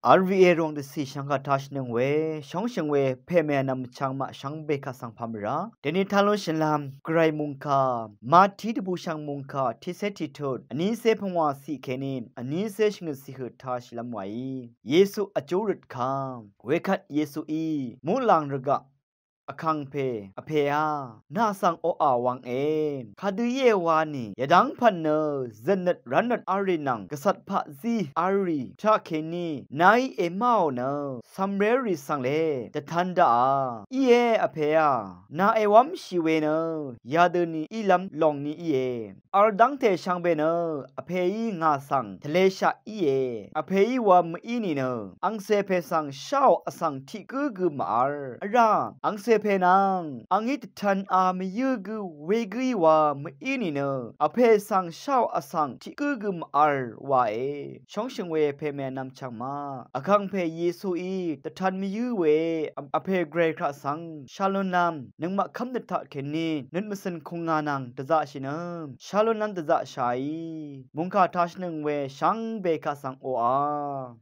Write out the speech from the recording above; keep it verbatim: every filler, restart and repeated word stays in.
R V A ròng dvcì shvngkà taq shvnøng we, shóngshø̀ng we, pèmè vnvm vchvng maq shvngbe kaq svng pà mvrá. Dèni taq lún shvlvm, gvray mungkà, Mati dvbùshv̀ng mungkà, tiqcé tiqtut, vnícé pungwà ciq kèní, vnícé shvngøt ciq høq taq shìlv́m wàí. Yesu vjú røt kà, wekvt Yesuí, muqlàng rvgaq, Vkàngpè, Vpè á, nà svng oqà wv̄nge. Kadø íe wa nì, yadv́ng pv̀n nø, zø̀tnøt rv́nøt á rì nvng, gvcvt paqzí á rì, taq kèní, nàí èmáò nø, cv̀mré rì svng le, dvtv̄n daqà. Íe Vpè á, nà èwv́mshì we nø, yadø ni ílv́m lòng ni íe. Vl dv́ngte shvngbe nø, Vpèí ngà svng, tvleshaq íe. Vpèí wa mv-í nìnø, angcè pè svng sháò vsvng tiq gǿ gø mv-vl. Vrá, angcè pè nvng, angí dvtv̄n a mvyǿ gø, wegǿí wa mv-í nìnø, Vpè svng sháò vsvng tiq gǿ gø mv-vl, wae. Shóngshø̀ng we pèmè vnvm chv̀ng maq, Vkàngpè Yesuí, dvtv̄n mvyǿ we, Vpè gvray kaq svng, shá lúnlv́m, nøngmaq kv́mnøt taq kèní, nøt mvcø̀n kùngà nvng, dvzaqshì nø, shá lúnlv́m dvzaqshàí. Mungkà taq shvnøng we, shvngbe kaq svng oqà.